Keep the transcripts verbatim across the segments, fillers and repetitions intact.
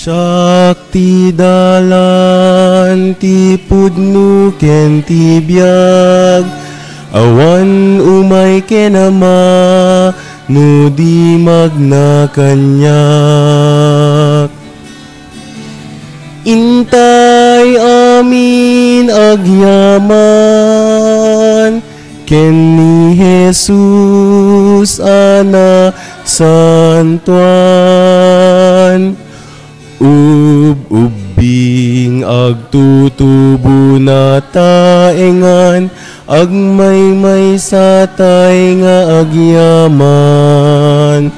Itak ti dalan, ti pudno ken ti biag, awan umay ken Ama no di magna kaniak. Intay amin agyaman ken ni Jesus a nasantoan. Ub-ubbing agtutubo nataengan, agmaymaysatay nga agyaman.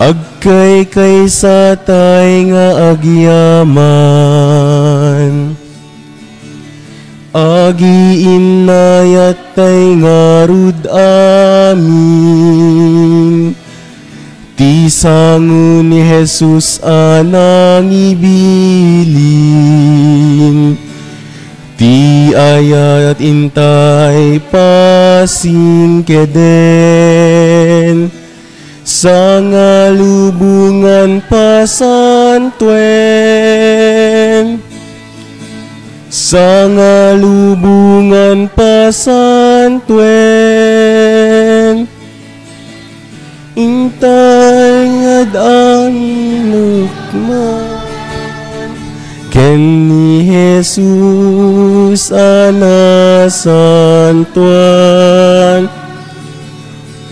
Agkaykaysatay nga agyaman. Agiinnayattay ngarud amin ti sango ni Jesus a nangibilin. Ti ayat intay pasing keden. Sangalubongan pasantoen. Sangalubongan pasantoen. Intay nga agdalukman ken ni Jesus a nasantoan.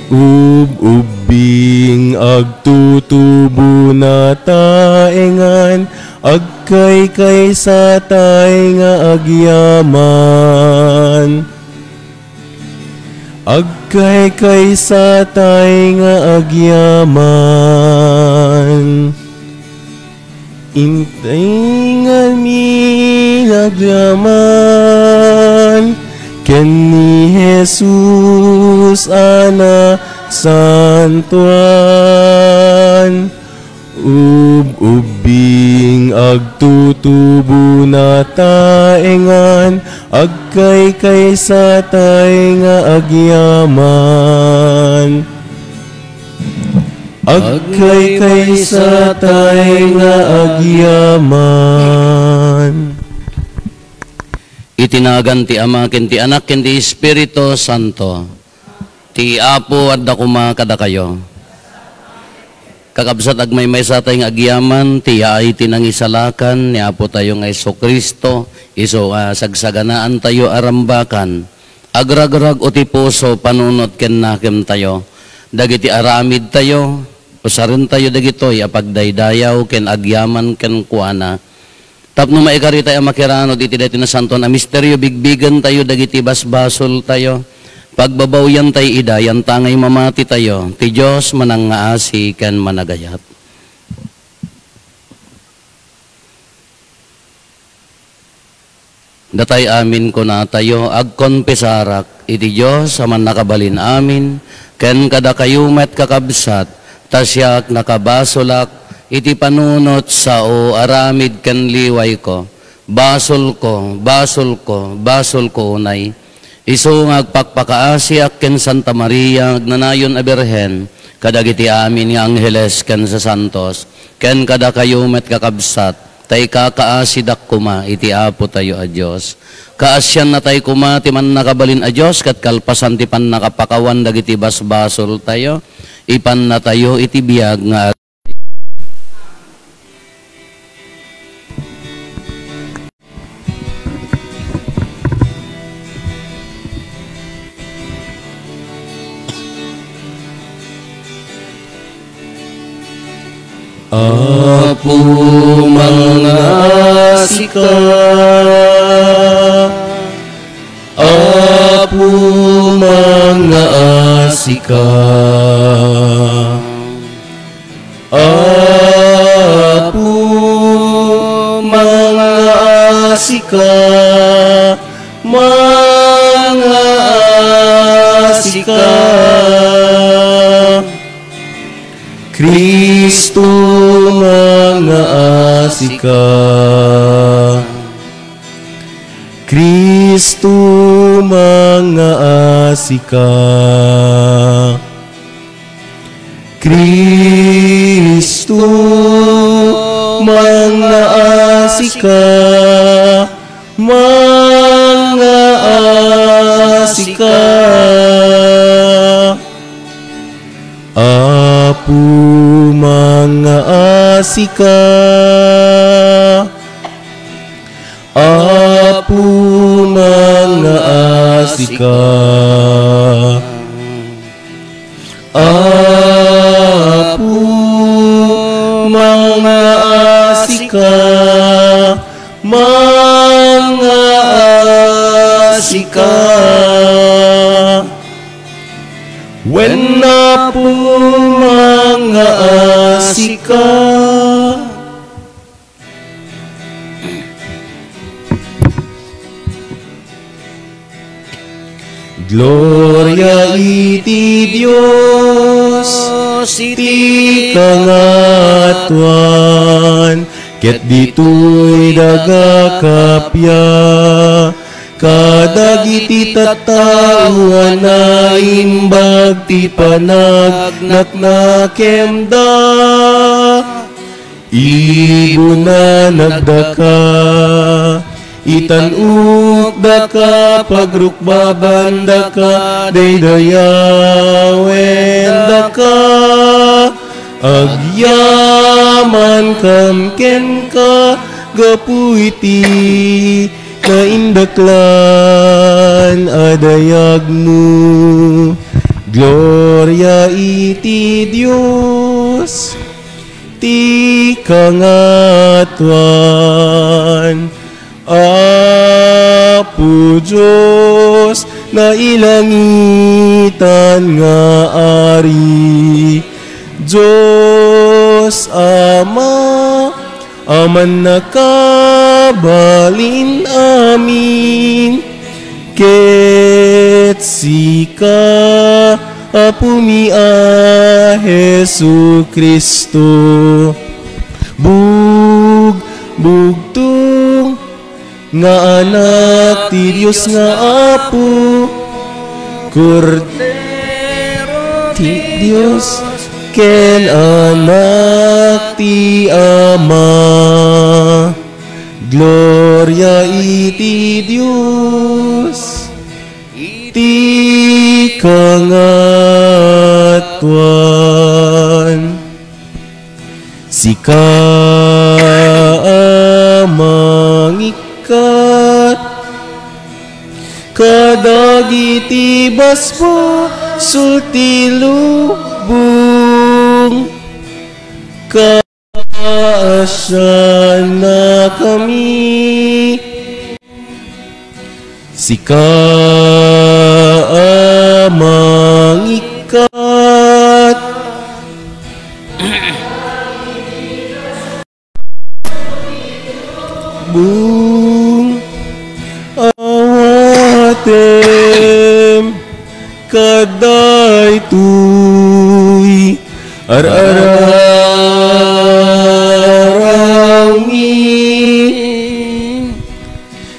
Ub-ubbing agtutubo nataengan, agkaykaysatay nga agyaman. Agkaykaysatay nga agyaman. Intay ngamin agyaman ken ni Jesus a nasantoan. Ub-ubbing agtutubo nataengan, agkaykaysatay nga agyaman. Agkaykaysatay nga agyaman. Iti nagan ti Ama, ken ti Anak, ken ti Espiritu Santo. Ti Apo adda koma kadakayo. Kakabsat, agmaymaysatay nga agyaman ti yaay ti nangisalakan ni Apo tayo nga Jesu-Cristo, isu a sagsaganaan tayo a rambakan. Agragrag-o ti puso, panunot ken nakem tayo. Dagiti aramid tayo, usaren tayo dagitoy a pagdaydayaw ken agyaman kenkuana. Tapno maikari tayo a makiranod iti daytoy nasantoan a misterio, bigbigen tayo dagiti basbasol tayo. Pagbabawian tayo ida, yantangay mamati tayo. Ti Dios manangngaasi ken managayat. Datay amin kunatayo, agkonpesarak iti Dios a mannakabalin amin, ken kadakayo met, kakabsat, ta siak nakabasolak iti panunot, sao, aramid ken liwayko. Basolko, basolko, basolko unay. Isu nga agpakpakaasiak ken Santa Maria, agnanayon a Birhen, kadagiti amin nga angheles ken sasantos, ken kadakayo met, kakabsat, ta ikakaasidak koma iti Apo tayo a Dios. Kaasianna tayo koma ti mannakabalin a Dios ket kalpasan ti pannakapakawan dagiti basbasol tayo, ipanna tayo iti biag nga Apo, mangngaasika. Apo, mangngaasika. Apo, mangngaasika, mangngaasika. Cristo, mangngaasika. Cristo, mangngaasika. Cristo, ka, mangngaasika. Apo, mangngaasika. Apo, mangngaasika. Apo, mangngaasika, mangngaasika. Wen, Apo, mangngaasika. Gloria iti Dios iti kangatoan, ket ditoy daga kappia kadagiti tattao a naimbag ti panagnaknakemda. Ibunanagdaka, itan-okdaka, pagrukbabandaka, daydayawendaka, agyamankam kenka gapu iti naindaklan a dayagmo. Gloria iti Dios ti kangatoan. Apo Dios, nailangitan nga Ari, Dios Ama, a mannakabalin amin, ket sika, Apomi a Jesu-Cristo, bug-, bugtong nga Anak ti Dios nga Apo, Kordero ti Dios, ken Anak ti Ama. Gloria iti Dios iti kangatoan. Sika a mangikkat kadagiti basbasol ti lubong, kaasiannakami. Sika a mangikkat bung awatem kadaytoy ar-aramid.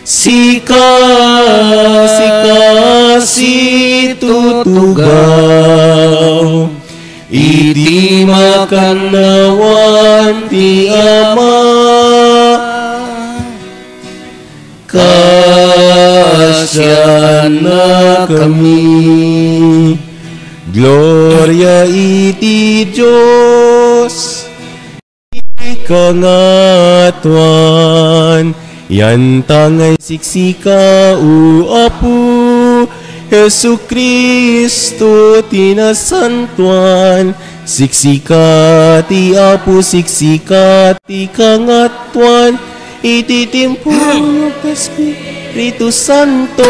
Sika, sika situtugaw iti makannawan ti Ama. Kaasiannakami. Gloria iti Dios iti kangatoan. Yantangay siksika, O Apo, Jesu-Cristo ti nasantoan. Siksika ti Apo, siksika ti kangatoan. Iti tiempo ti Espiritu Santo,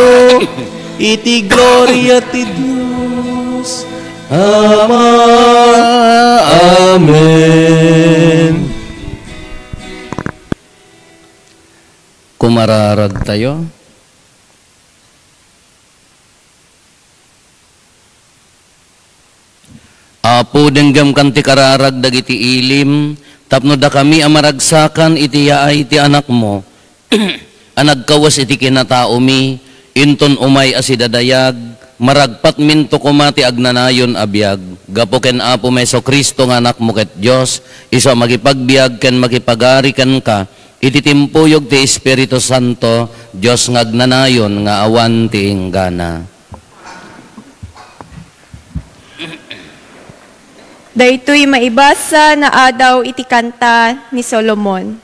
iti gloria ti Dios Ama. Amen. Kumararag tayo. Apo, denggem kan ti kararag dagiti ilim, tapno dakami a maragsakan iti yaay ti Anakmo, a nagkawes iti kinataomi, inton umay a sidadayag, maragpatminto koma ti agnanayon a biag. Gapu ken Apo Jesu-Cristo nga Anakmo ket Dios, isu a makipagbiag ken makipagari kenka, Iti timpuyog ti Espiritu Santo, Dios nga agnanayon nga awan ti inggana. Daytoy maibasa nga adaw iti kanta ni Solomon.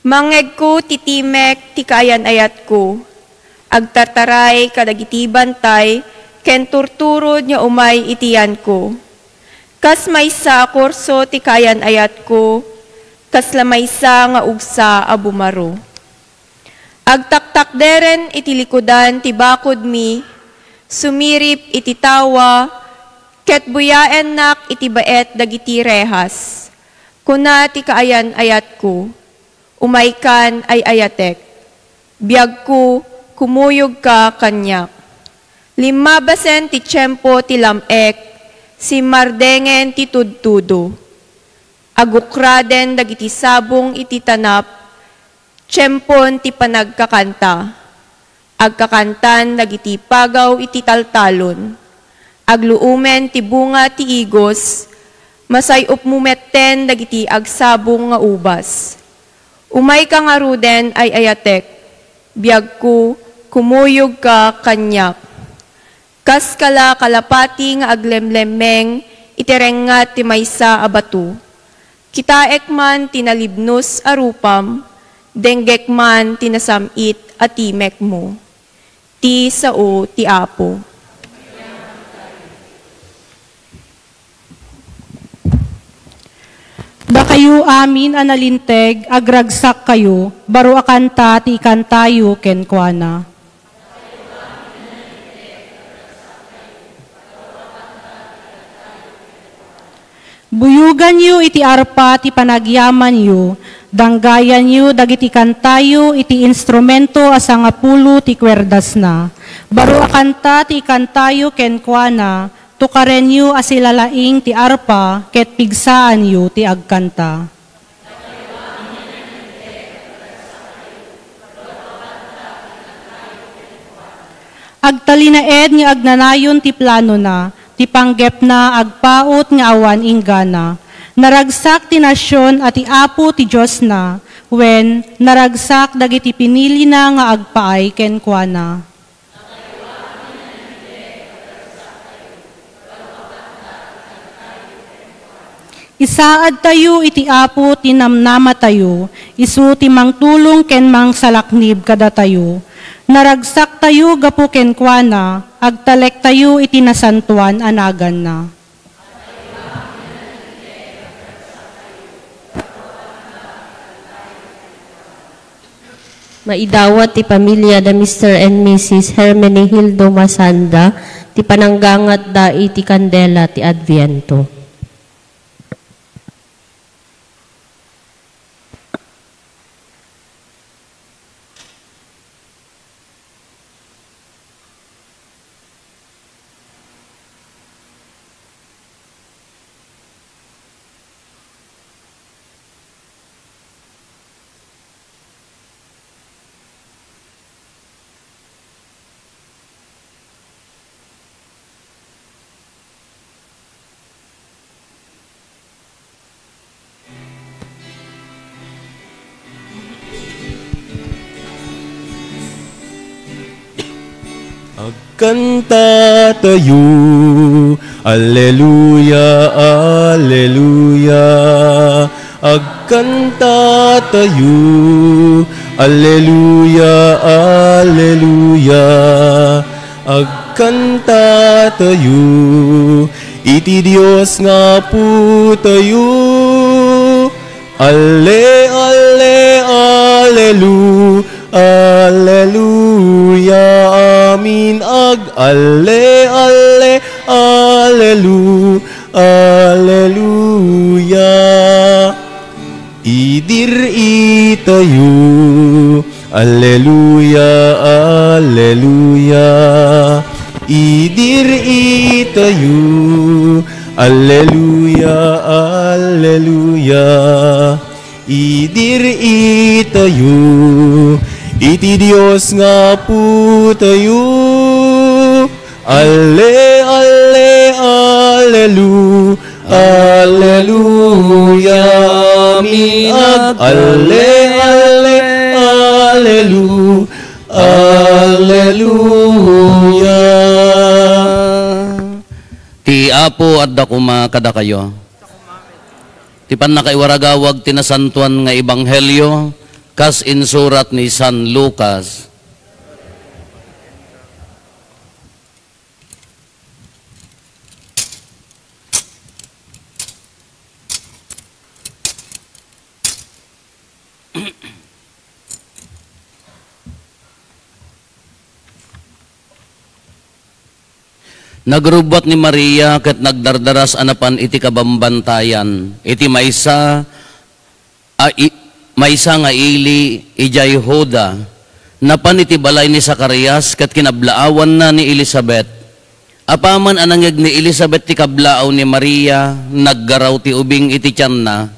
Mangngegko ti timek ti kaayan-ayatko. Agtartaray kadagiti bantay ken turturod nga umay iti yanko. Kas maysa a kurso ti kaayan-ayatko, kasla maysa nga ugsa a bumaro. Agtaktakderen iti likudan ti bakodmi, sumirip iti tawa, ket buyaennak iti baet dagiti rehas. Kuna ti kaayan-ayatko, "Umaykan, ay-ayatek. Biagko, kumuyogka kaniak." Limmabasen ti tiempo ti lam-ek, simmardengen ti tudtudo. Agukraden dagiti sabong iti tanap, tiempon ti panagkakanta. Agkakantan dagiti pagaw iti taltalon. Agluumen ti bunga ti igos, masay-upmo metten dagiti agsabong nga ubas. Umayka ngaruden, ay-ayatek. Biagko, kumuyogka kaniak. Kas kala kalapati nga aglemlemmeng iti rengngat ti maysa a bato. Kitaek man ti nalibnos a rupam, denggek man ti nasam-it a timekmo. Ti sao ti Apo. Dakayo amin a nalinteg, agragsakkayo, baro a kanta ti ikantayo kenkuana. Buyoganyo iti arpa ti panagyamanyo, danggayanyo dagiti kantayo iti instrumento a sangapulo ti kuerdasna. Baro a kanta ti ikantayo kenkuana, tukarenyo a silalaing ti arpa ket pigsaanyo ti agkanta. Agtalinaed nga agnanayon ti planona, ti panggepna agpaut nga awan inggana. Naragsak ti nasion a ti Apo ti Diosna, wen, naragsak dagiti pinilina nga agpaay kenkuana. Isaadtayo iti Apo ti namnamatayo, isu ti mangtulong ken mangsalaknib kadatayo. Naragsaktayo gapu kenkuana, agtalektayo iti nasantoan a naganna. Maidawat ti pamilia da Mister and Missus Hermenegildo Masanda ti pananggangatda iti kandela ti Adviento. Agkantatayo, Alleluia, Alleluia. Agkantatayo, Alleluia, Alleluia. Agkantatayo iti Dios nga Apotayo. Alle, alle, allelu-, alleluia. Amin. Ag-, alle, alle, allelu-, alleluia. Idir itayo. Alleluia, alleluia. Idir itayo. Alleluia, alleluia. Idir itayo iti Dios nga Apotayo. Alle, alle, allelu-, alleluia. Amin. Alle, alle, allelu-, alleluia. Ti Apo adda koma kadakayo. Ti pannakaiwaragawag ti nasantoan nga ebanghelio kas insurat ni San Lucas. Nagrubbuat ni Maria ket nagdardaras a napan iti kabambantayan. Iti maysa a i-, maysa nga ili, idiay Juda, napan iti balay ni Zacarias ket kinablaawanna ni Elisabet. Apaman a nangngeg ni Elisabet ti kablaaw ni Maria, naggaraw ti ubing iti tianna.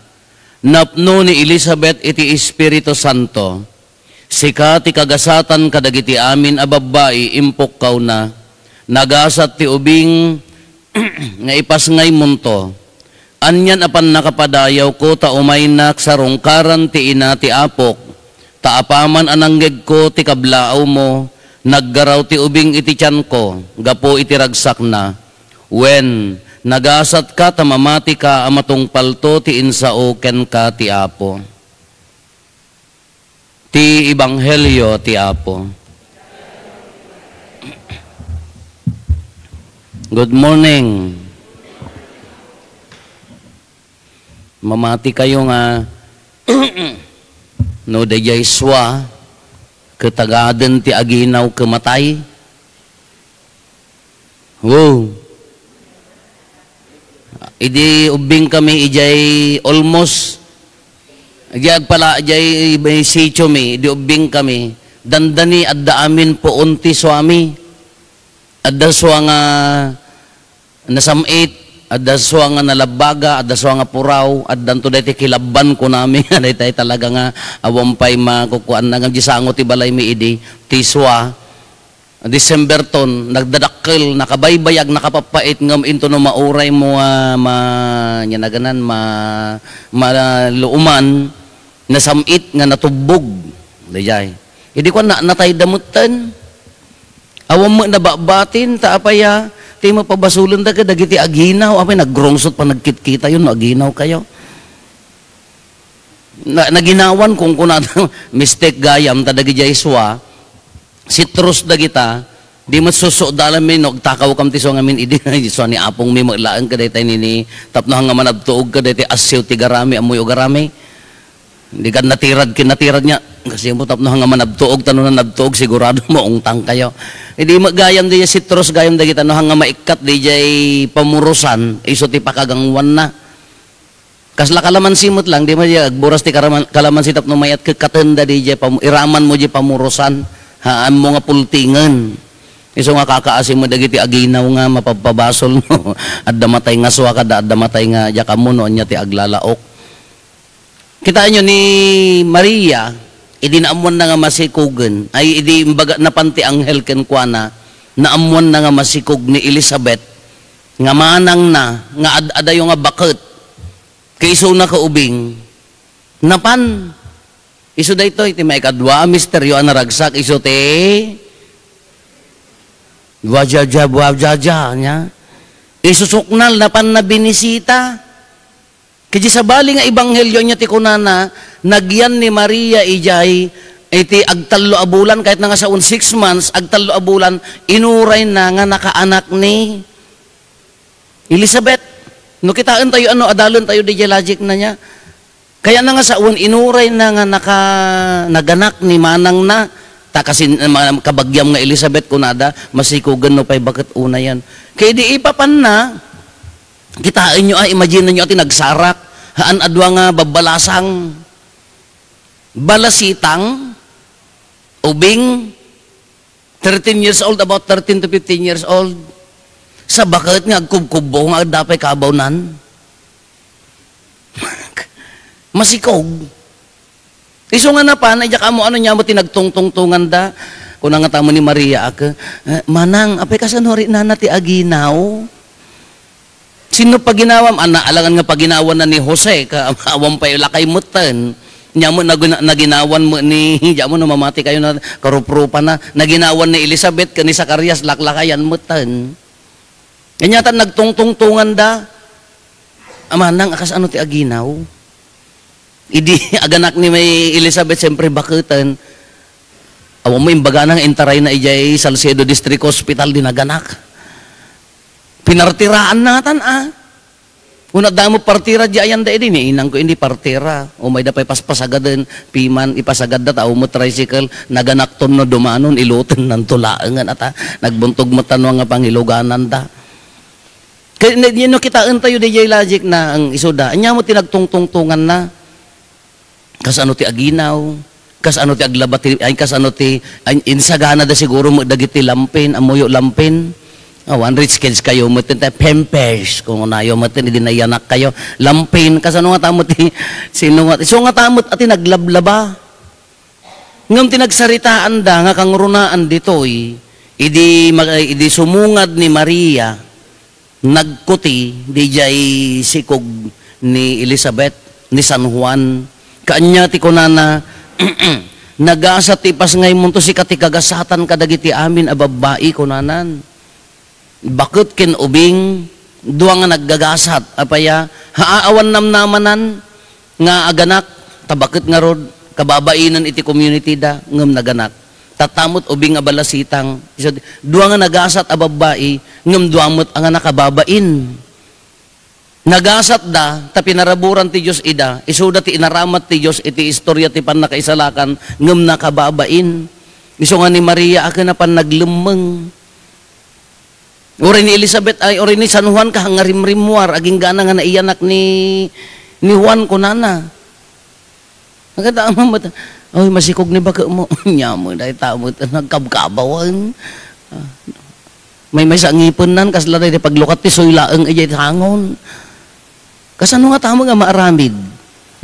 Napno ni Elisabet iti Espiritu Santo. Sika ti kagasatan kadagiti amin a babbai, impukkawna. Nagasat ti ubing nga ipasngaymonto. Anian a pannakapadayawko ta umaynak sarungkaran ti ina ti apok, ta apaman a nangngegko ti kablaawmo, naggaraw ti ubing iti tianko gapu iti ragsakna. Wen, nagasatka ta mamatika a matungpalto ti insao kenka ti Apo. Ti Ebanghelio ti Apo. Good morning. Mamati kayo nga no dayjay sua, ketagaden ti aginaw ket matay. Wow. Idi ubbing kami, ijay almost, ijay agpala, ijay may sitio mi, idi ubbing kami, dandani adda amin puon ti suami. Adda sua nga nasam-it, adda sua nga nalabbaga, adda sua nga puraw, addanto daytoy kilabban kunami, nga daytoy talaga nga awan pay makukuan na, ngem di sango ti balay mi idi, ti sua. December ton, nagdadakkel, nakabaybayag, nakapappait, ngem into no mauray mo, ah, ma-, nya naganan, ma-, maluuman, nasam-it nga natubbog. Dayjay. Idi kuan na, natay da metten. Awan met nababatin, ta apay a, ti mapabasolenda kadagiti aginaw, apay nagrungsot pa nagkitkita yun, no aginaw kayo. Na, naginawan kung kunada, mistake gayam, ta dagiti Isua, citrus dagita, di met susudalan mi no agtakaw kam ti suangamin idi, Isua ni apong mi met laeng kadaytay nini, tapno hanga manabtuog kadaytay assiw ti garami, ammoy ugarami. Di kad natirad, kinatirad niya, kasi mo tapno hanga manabtuog, tano na nabtuog, sigurado maungtang kayo. Idi met gayam di citrus, gayam dagita, no hanga maikkat di jay pamurusan, isu ti pakagangwanna. Kasla kalamansi met lang, di man diay agburas ti karaman-, kalamansi tapno mayat ket katenda di diay pam-, iraman mo diay pamurusan, haan mo nga pultingen. Isu nga kakaasi mo dagiti aginaw nga mapabpabasol, no? Adda matay nga sua kada, adda matay nga diak ammo no ania ti aglalaok. Kitaenyo ni Maria, idi naammoanna nga masikogen, ay idi imbaga napan ti anghel kenkuana, naammoanna nga masikog ni Elisabet, nga manangna, nga ad-adayo nga baket. Kaisuna kaubing, napan. Isu daytoy ti maikadua a misterio a naragsak, isu ti wajaja, wajaja, nia. Isu suknal, napan na binisita. Kadi sabali nga ebanghelio nia ti kunana, nagyan ni Maria ijay iti agtallo a bulan, kayatna nga saon six months, agtallo a bulan, inurayna nga nakaanak ni Elizabeth. No kitaentayo, ano, adalentayo diay logicna nia. Kayatna nga saon, inurayna nga naka-, naganak ni manangna, ta kasin-, ma-, kabagiam nga Elizabeth, kunada, masikogen no pay baket unayen. Kay idi ipapanna, kitaenyo, ah, imaginenyo, ah, ti nagsarak, haan a dua nga babbalasang, balasitang, ubing, thirteen years old, about thirteen to fifteen years old. Sa baket nga agkubkubbo nga adda pay kabawnan. Masikog. Isu nga napan, ay diak ammo ano nia met ti nagtungtungtunganda. Kuna nga tamo ni Maria, ak, eh, Manang, apay kasano rinana ti aginaw? Sino paginawam? Ana, alangan nga paginawan na ni Jose, ka awan pay lakay metten. Nya mo nagina-, naginawan mo ni, nya mo no mamati kayo na karuprupana, naginawan ni Elizabeth ken ni Zacarias, laklakayan metten. Kanya ta nagtungtungtungan da. Amanang, akas ano ti aginaw? Idi aganak ni may Elizabeth, siyempre, baketen. Awan mo, imbagana nga intaray na ijay Salcedo District Hospital, di naganak. Pinartiraan natan, ah. Una damo partira di ayan da idi, ni inang ko, hindi partira. O may da pay paspasagaden, piman, ipasagadda, tao mo, tricycle, naganakton no dumanon, iloten nan tulaengan, ata, nagbuntog mo tanwa nga pangiluganan da. Kay, no kitaen tayo, di jay logic na ang isuda. Anya mo tinagtungtungtungan na. Kasano ti aginaw? Kasano ti aglaba ti, ay, kasano ti, ay, insagana da siguro mo dagiti lampin, amuyo lampin. Awan, rich kids kayo, mo ti Pampers, kung unayo mo ti, di nayanak kayo. Lampin, kasano nga tamo ti, sino nga, so nga tamo ti naglablaba. Ngem ti nagsaritaan da nga kangrunaan ditoy, idi, mag-, idi sumungad ni Maria, nagkuti dijay sikog ni Elizabeth, ni San Juan. Kaanya ti kunana, "Nagasat ti ipasngaymonto, sika ti kagasatan kadagiti amin a babbai," kunanan. Baket ken ubing, dua nga naggagasat. Apaya, haa, awan namnamanan nga aganak, ta baket ngarud, kababainen iti community da, ngem naganak. Tatta met ubing a balasitang. Isu, dua nga nagasat a babbai, ngem dua met a nga nakababain. Nagasat da, ta pinaraburan ti Dios ida, isuda ti inaramat ti Dios iti istorya ti pannakaisalakan, ngem nakababain. Isu nga ni Maria, a ken napan naglemmeng. Uray ni Elizabeth, ay, uray ni San Juan, kahangarimrimmuar, aginggana nga naiyanak ni, ni Juan, kunana. Nagkataama met, "Ay, masikog ni bakemo." Nya mo, dayta met, nagkabkabawan. Ah, may, may sangipennan, kasla day paglukat ti suylaeng, ijay tangon. Kasano nga tamo nga maaramid?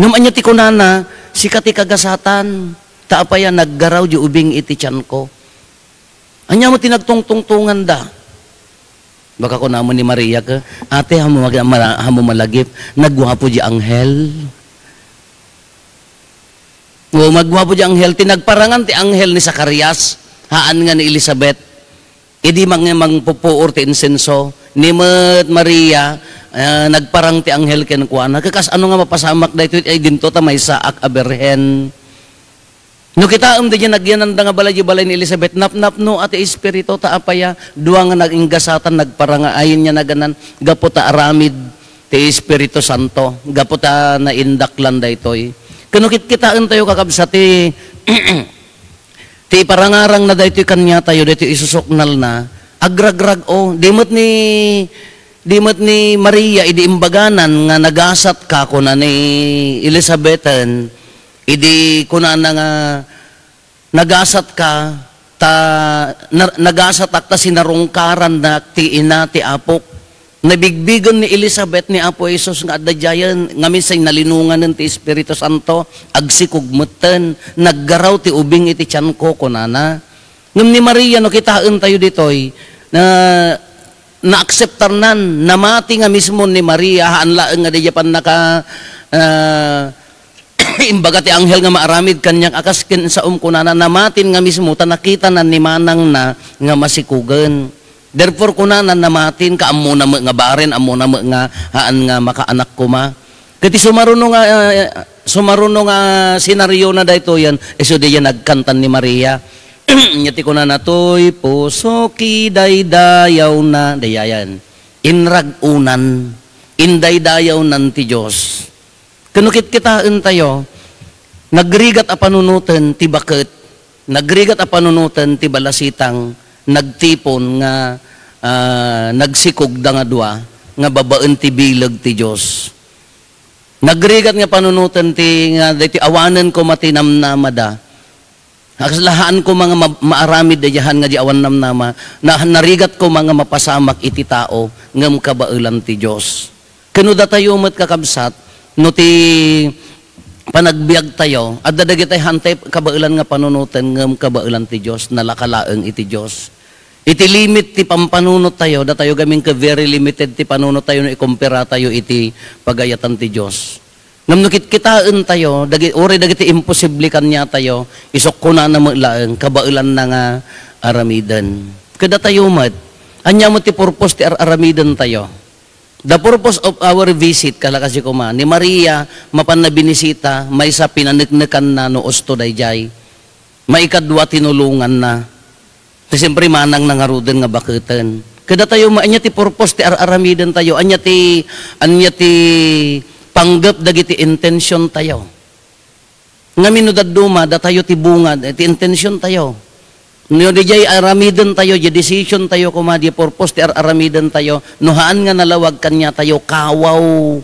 Ngem anya ti kunana, "Sika ti kagasatan, ta apay a naggaraw di ubing iti tianko." Anya mo ti nagtungtungtunganda? Baka kunamon ni Maria ka, "Ate, hamo mag-, mara-, hamo malagip, nagguapo di anghel." O, magguapo di anghel, ti nagparangan ti anghel ni Zacarias, haan nga ni Elizabeth. Idi mang-, mangpupuor ti insenso, ni met Maria, ah, nagparang ti anghel kenkuana. Kakas ano nga mapasamak daytoy, ay, dinto ta maysaak a birhen. No kitaem, daydiay nagyananda nga balay, di balay ni Elizabeth, napnapno a ti Espiritu, ta apaya, dua nga naginggasatan, nagparang, ayen nga naganan, gapu ta aramid ti Espiritu Santo, gapu ta naindaklan daytoy. Ken no kitkitaentayo, kakabsat, ti, ti iparangarangna daytoy kaniatayo, daytoy isusuknalna, agragrag-o, di met ni, di met ni Maria, idi imbaganan nga nagasatka, kuna ni Elizabethen, idi kunana nga, "Nagasatka, ta, na-, nagasatak ta sinarungkarannak ti ina ti Apok." Nabigbigen ni Elizabeth ni Apo Jesus nga adda diayen, ngamin say nalinonganen ti Espiritu Santo, agsikog metten, "Naggaraw ti ubing iti tianko," kunana. Ngem ni Maria, no kitaentayo ditoy, na, naakseptarnan, namati nga mismo ni Maria, haan laeng nga diay pannaka, ah, imbaga ti anghel nga maaramid kaniak a kas ken saom, kunana, namatin nga mismo ta nakitana ni manangna nga masikogen. Therefore, kunana, namatin ka, ammona met nga barren, ammona met nga haan nga makaanak koma. Ket ti sumaruno nga, eh, sumaruno nga senariona daytoyen, isu diay nagkantan ni Maria. Nya ti kunana, "Toy pusoki daydayawna," dayayan. Inrag-onan, indaydayawnan ti Dios. Ken no kitkitaentayo, nagrigat a panunoten ti baket, nagrigat a panunoten ti balasitang, nagtipon nga, ah, nagsikogda nga dua nga babaen ti bileg ti Dios. Nagrigat nga panunoten ti, nga daytoy awanen koma ti namnamada. Kasla haan koma nga ma-, maaramid daydiay haan nga di awan namnama, na, narigat koma nga mapasamak iti tao, ngem kabaelan ti Dios. Ken no datayo met, kakabsat, no ti panagbiagtayo, adda dagiti haantay kabaelan nga panunoten, ngem kabaelan ti Dios, nalaka laeng iti Dios. Iti limit ti pampanunot tayo, datayo gamin ket very limited ti panunot tayo no ikumpara tayo iti pagayatan ti Dios. Ngem no kitkitaen tayo, dagi-, uray dagiti imposible kaniatayo, isukkunana met laeng, kabaelanna nga aramiden. Kadatayo met, ania met ti purpose ti ar-aramiden tayo? The purpose of our visit, kalakasi koma, ni Maria, mapanna binisita, maysa pinaneknekanna no usto daydiay. Maikadua, tinulonganna. Ti siempre, manang nangaruden nga baketen. Kadatayo, ma-, ania ti purpose ti ar-aramiden tayo? Ania ti, ania ti panggep dagiti intention tayo? Ngamin no dadduma, datayo ti bungad, eh, ti intention tayo. No dijay aramiden tayo, di decision tayo, kuma di purpose ti ar-aramiden tayo, no haan nga nalawag kaniatayo, kawaw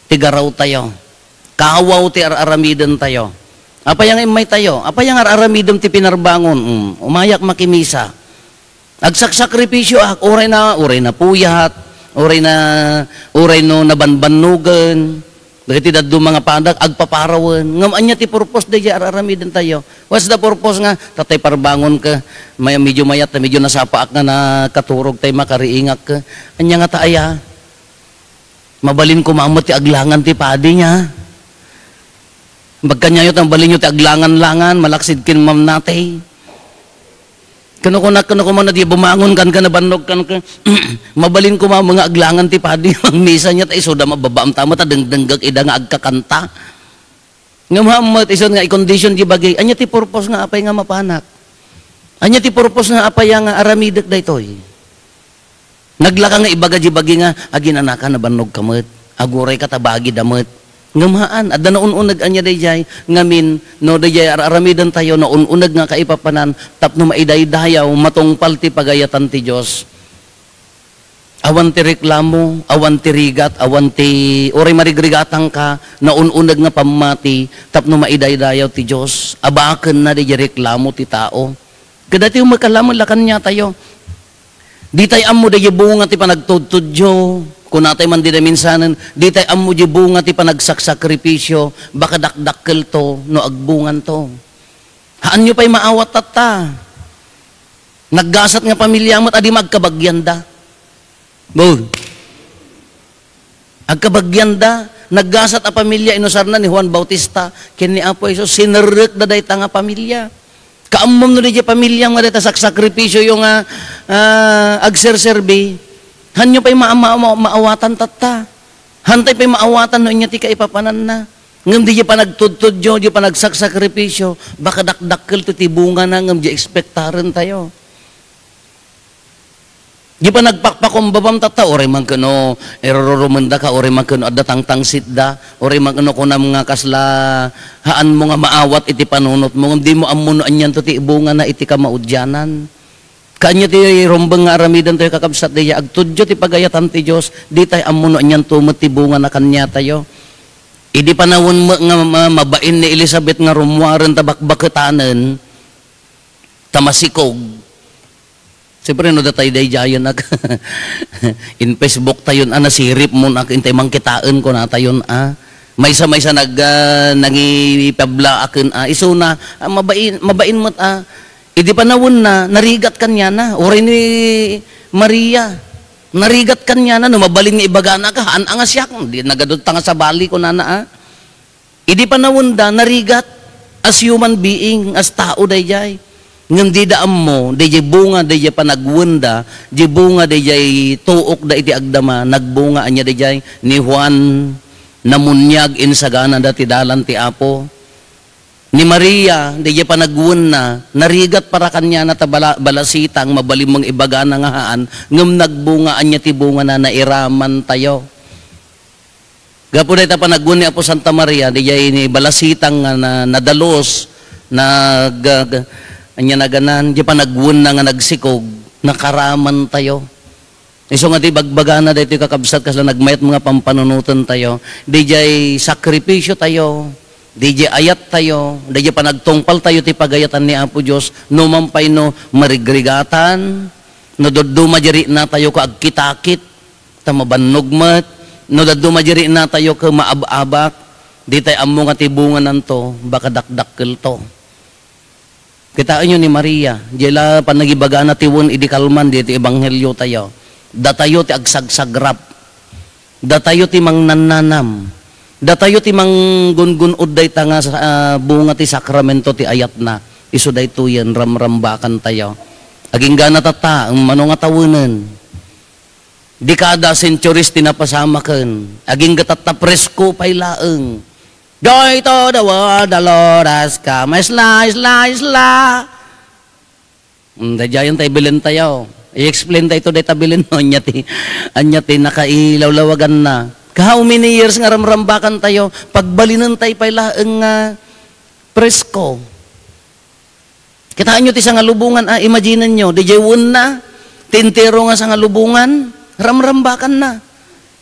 ti garaw tayo. Kawaw ti ar-aramiden tayo. Apay nga immay tayo? Apay nga ar-aramidem ti pinarbangon? Mm, umayak makimisa. Agsaksakripisyo ak, uray na, uray na puyat, uray na, uray no nabanbannugen, dagiti dadduma nga padak, agpaparawen. Ngem ania ti purpose daydiay ar-aramiden tayo? What's the purpose nga, tatay parbangon ka, may, medyo mayat, medyo nasapaak nga nakaturog tay makariingak ka. Ania nga ta aya? Mabalin koma met ti aglangan ti padi niya. Bagkanyayo ta mabalinyo ti aglangan-langan, malaksid ken mamnatay. Kano kunak, kano koma na di bumangon kan ka, nabannog kan ka. Mabalin koma nga aglangan ti padi, mangmisa niya, ta isu da mababaam tama, ta dengdenggek ida nga agkakanta. Ngem haan met, isu nga i-condition di bagi, ania ti purpose nga apay nga mapanak? Ania ti purpose nga apay nga aramidek daytoy? Naglaka nga ibaga di bagi nga, "Aginanaka, nabannog ka met. Aguray ka ta bagi da met." Ngem haan, adda naun-uneg ania daydiay, ngamin, no daydiay ar-aramiden tayo, naun-uneg nga kaipapanan, tapno maidaydayaw, matungpal ti pagayatan ti Dios. Awan ti reklamo, awan ti rigat, awan ti, uray marigrigatangka, naun-uneg nga pammati, tapno maidaydayaw ti Dios. Abakenna daydiay reklamo ti tao. Kadatayo makalaman la kaniatayo. Ditay ammo daydiay bunga ti panagtudtudyo. Kunatay man dida minsanen, ditay ammo di bunga ti panagsaksakripisyo, baka dakdakkelto no agbunganto. Haanyo pay maawat tatta. Naggasat nga pamilya met, adi magkabagianda. Bo. Agkabagianda, naggasat a pamilya, inusarna ni Juan Bautista, ken ni Apo Jesus, sinerrekda dayta nga pamilya. Kaammom no diay pamilya nga dayta saksakripisyoyo nga, ah, agserserbi, hanyo pay ma-, ma-, ma-, maawatan tatta. Hantay pay maawatan no ania ti kaipapananna. Ngem diay panagtudtudyo, diay panagsaksakripisyo, baka dakdakkel ti, ti bungana, ngem diay ekspektaren tayo. Di ba nagpakpakumbabam tatta, uray man kano irururumenda ka, uray man kano adda tangtangsitda, uray man kano kunam nga kasla haanmo nga maawat iti panunotmo, ngem dimo ammo no anianto ti ibungana iti kamaudianan. Kaanya ti rumbeng nga aramiden tayo, kakabsat, daydiay agtudyo ti pagayatan ti Dios, ditay ammo no anianto met ti bungana kaniatayo. Idi panawen met nga ma-, mabain ni Elizabeth nga rummuaren ta bakbaketanen, ta masikog, Siyempre, no datay daydiayen ak, in Facebook tayon a, nasiripmon ak, intay mangkitaen, kunatayon a. Maysa-maysa nag-, ah, nangipablaaken a. Isuna, ah, mabain, mabain met a. Idi panawenna, narigat kaniana. Uray ni Maria, narigat kaniana, no mabalin nga ibagana ka, haan a nga siak, di nagadot ta nga sabali, kunana a. Idi panawenda, narigat as human being, as tao daydiay. Ngem dida ammo, daydiay bunga, daydiay panagwenda, di bunga, daydiay tuokda iti agdama, nagbunga ania daydiay ni Juan, namuniag, insaganada ti dalan ti Apo. Ni Maria, daydiay panagwenna, narigat para kaniana ta bala-, balasitang, mabalin nga ibagana nga haan, ngem nagbunga, ania ti bungana, nairaman tayo. Gapu dayta panagwen ni Apo Santa Maria, diay ni balasitang nga na-, nadalus, nag-, ag-, ania naganan, di panagwenna nga nagsikog, nakaraman tayo. Isu nga ti bagbagana daytoy, kakabsat, kasla nagmayat nga pampanunoten tayo, diay sakripisyo tayo, diay ayat tayo, diay panagtungpal tayo ti pagayatan ni Apo Dios, no man pay no marigrigatan, no dadduma di rikna tayo ko agkitakit, ta mabannog met, no dadduma di rikna tayo ket maab-abak, ditay ammo nga ti bungananto, baka dakdakkelto. Kitaenyo ni Maria, diay la panagibagana ti wen idi kalman diay ti ebanghelio tayo. Datayo ti agsagsagrap. Datayo ti mangnannanam. Datayo ti manggungun-od dayta nga sa-, ah, bunga ti sakramento ti ayatna. Isu daytoyen, ramrambakan tayo. Agingga na tatta, mano nga tawenen. Dekada, centuries ti napasamaken. Agingga tatta, presko pay laeng. Joy to the world, the Lord has come. Isla, isla, isla. Mm, daydiayen tay Belen tayo. I-explain tayo to dayta Belen, no? Anya ti, anya ti nakailawlawaganna. Ka how many years nga ramrambakan tayo, pagbalinen tayo pay laeng nga presko. Kitaenyo ti sangalubongan, ah, imagine nyo, diay wenna, ti entero nga sangalubongan, ramrambakanna.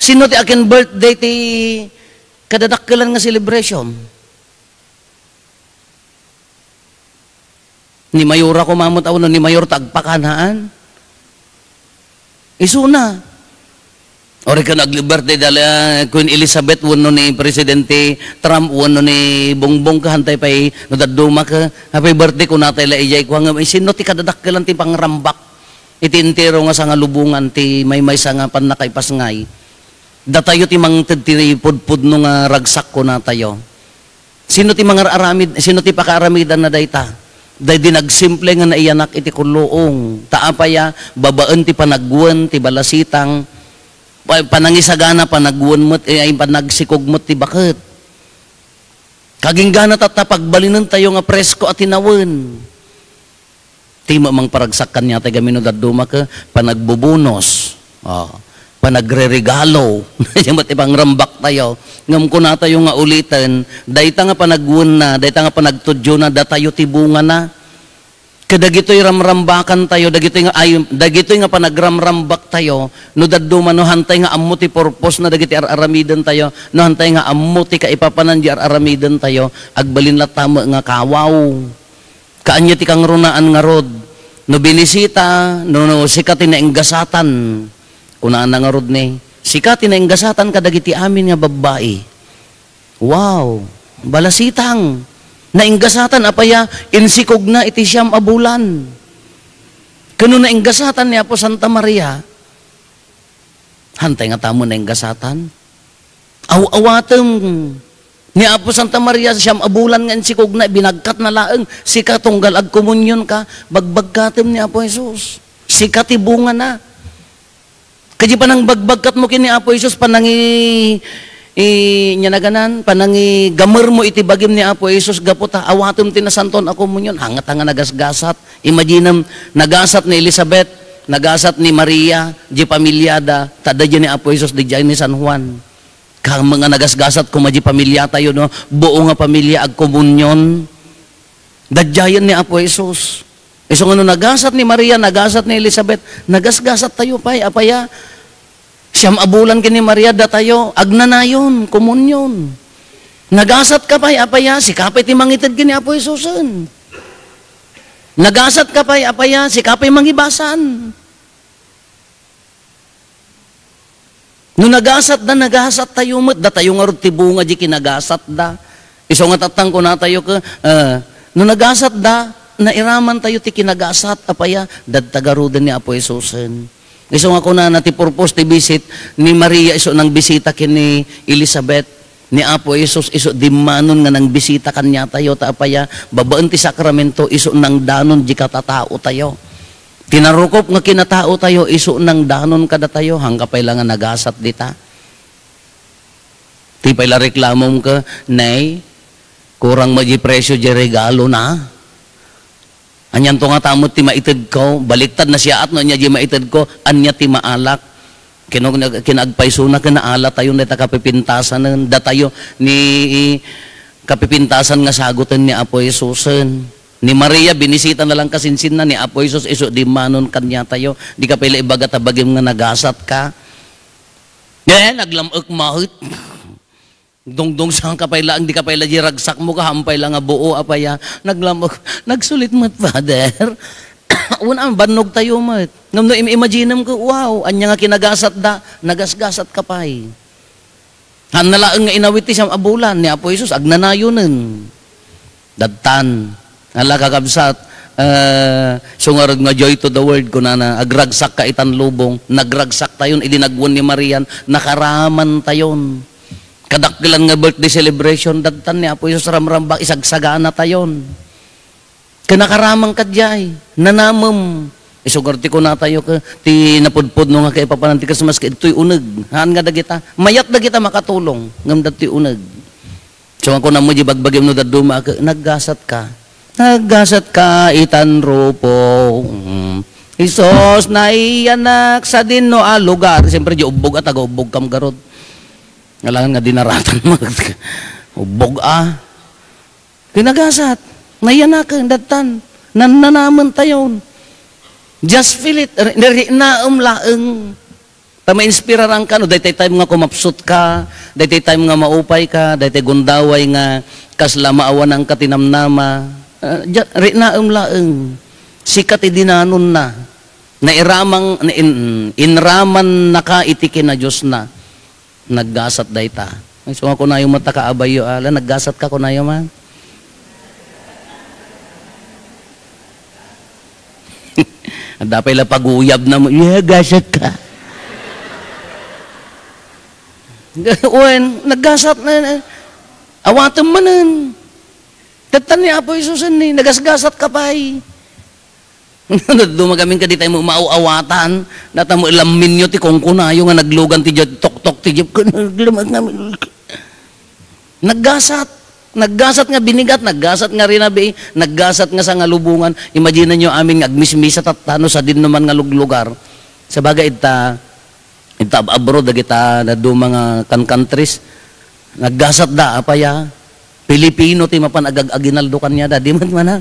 Sino ti akin birthday ti kadadakkelan nga celebration? Ni Mayora koma met a wenno ni Mayor ta agpakanaan. Isuna. Ori ka nag-birthday dala Queen Elizabeth wenno ni Presidente Trump wenno ni Bongbong ka, hantay pay no dadduma ka, "Happy birthday," kunatay la ijay kua nga, "Sino ti kadadakkelan ti pangrambak iti entero nga sangalubongan ti maymaysa nga pannakaipasngay?" Datayo ti mangted ti pudpudno nga ragsak, kunatayo. Sino ti mangar-aramid, sino ti pakaaramidanna dayta? Daydi nagsimple nga naiyanak iti kulluong. Ta apaya, babaen ti panagwen, ti balasitang, pa-, panangisagana, panagwen met, eh, ay panagsikog met ti baket. Kaginggana tatta, pagbalinen tayo nga presko a tinawen. Ti mangparagsak kaniata gamin no dadduma ka, panagbubunos, oh, panagreregalo. Diyan met ipangrambak tayo. Ngem kunatayo nga uliten, dayta nga panagwenna, dayta nga panagtudiona, datayo ti bungana. Kadagitoy ramrambakan tayo, dagitoy nga, ay, dagitoy nga panagramrambak tayo, no dadduma, no hantay nga ammo ti purpose na dagiti ar-aramiden tayo, no hantay nga ammo ti kaipapanan di ar-aramiden tayo, agbalin latta met nga kawaw. Kaanya ti kangrunaan ngarud. No binisita, no, no, sika ti nainggasatan. Kunana ngarud ni, "Sika ti nainggasatan kadagiti amin nga babbai." Wow! Balasitang. Nainggasatan, apaya, insikogna iti siam a bulan. Kano nainggasatan ni Apo Santa Maria, hantay nga tammo nainggasatan. Aw-awatem ni Apo Santa Maria, siam a bulan nga insikogna, binagkatna laeng, sika tunggal agkomunionka, bagbagkatem ni Apo Jesus. Sika ti bungana. Kadi panangbagbagkatmo ken ni Apo Jesus, panangi-, i-, nya naganan, panangigamermo iti bagim ni Apo Jesus, gapu ta awatem ti nasantoan a komunion, hangata nga nagasgasat. Imaginem, nagasat ni Elizabeth, nagasat ni Maria, di pamiliada, ta adda di ni Apo Jesus, di ni San Juan. Kamo nga nagasgasat koma di pamiliatayo, no? Buo nga pamilia agkomunion. Dadiayen ni Apo Jesus. Isu nga no nagasat ni Maria, nagasat ni Elizabeth, nagasgasat tayo pay, apaya? Siam a bulan ken ni Maria, datayo, agnanayon, komunion. Nagasat ka pay, apaya? Sika pay ti mangited ken ni Apo Jesusen. Nagasat ka pay, apaya? Sika pay mangibasan. No nagasatda, nagasat tayo met, datayo ngarud ti bunga di kinagasatda. Isu nga tattang kunatayo ke, eh, no nagasatda, nairaman tayo ti kinagasat, apaya, dadta garuden ni Apo Jesusen. Isu nga kunana ti purpose ti visit ni Maria, isu nangbisita ken ni Elizabeth. Ni Apo Jesus, isu dimmanon nga nangbisita kaniatayo, ta apaya, babaen ti sakramento, isu nangdanon di katataotayo. Ti narukop nga kinataotayo, isu nangdanon kadatayo, hangka pay la nga nagasat dita. Ti pay la reklamom ka, "Nay, kurang met di presyo di regalo na." Anianto ngata met ti maitedko? Baliktad, nasiaat no ania di maitedko? Ania ti maalak? Kino-, kinaagpaysona ken naalatayon dayta kapipintasanen. Datayo ni kapipintasan nga sagoten ni Apo Jesusen. Ni Maria, binisita na lang kasinsinna, ni Apo Jesus, isu dimmanon kaniatayo. Di ka pay la ibaga ta bagim nga nagasat ka. Eh, naglam-ek mahit. Dungdung saan ka pay laeng, di ka pay la di ragsakmo, kahampay la nga buo, apaya, naglamok, nagsulit met, Father. Wen, ah, bannog tayo met. Ngem no im-, imaginem ko, wow, ania nga kinagasat da, nagasgasat ka pay. Haan na laeng nga inawit ti siam a bulan ni Apo Jesus, agnanayonen. Dadtan, ala kakabsat, Ah, so ngarud nga joy to the world, kunana, "Agragsakka itan lubong." Nagragsaktayon idi nagwen ni Marian, nakaramantayon. Kadakkelan nga birthday celebration, dadtan ni Apo Jesus ramrambak, isagsaganatayon. Ken nakaraman kadiay, nanamem. Isu ngarud ti kunatayo ke, ti napudpudno nga kaipapanan ti Christmas, ket ditoy uneg. Haan nga dagita, mayat dagita makatulong, ngem ditoy uneg. So, nga kunam met di bagbagim no dadduma, ke, naggasatka. Naggasatka itan rupong. Mm. Isus, naiyanak, sadin no a lugar. Siyempre, di ubbog a, taga-ubbog kam garud. Alangan nga dinaratan mo. Ubbog a. Kinagasat. Naiyanak, dattan. Nannanamentayon. Just feel it. Ri-, rinaem laeng. Ta mainspiraranka no daytoy time nga kumapsutka, daytoy time nga maupayka, daytoy gundaway nga kasla maawananka ti namnama. Ah, dia-, rinaem laeng. Sika ti dinanonna. Nairamang, na in-, inramannaka iti kinadiosna. Naggasat dayta. Ay, so nga kunayo met ta kaabayyo, ala, naggasatka kunayo man. Adda pay la paguyabna mo, "Yeah, gasat ka." Wen, naggasat na, na. Awatem manen. Tattan ni Apo Jesus ni, nagasgasat ka pay. Dumagamin ka di tayo maaw-awatan. Nata mo lamminyo ti kongkonayo nga naglugan ti jet, toktok ti jeep. Naggasat. Naggasat nga binigat, naggasat nga rinabi, naggasat nga sangalubongan. Imagine nyo amin nga agmismisa tattano sa dinnuman nga luglugar. Sa bagay ita, ita ab-, abroad, dagita na duma nga kan countries, naggasat da, apaya, Pilipino ti mapan agag-, aginaldo kaniada, di man mana.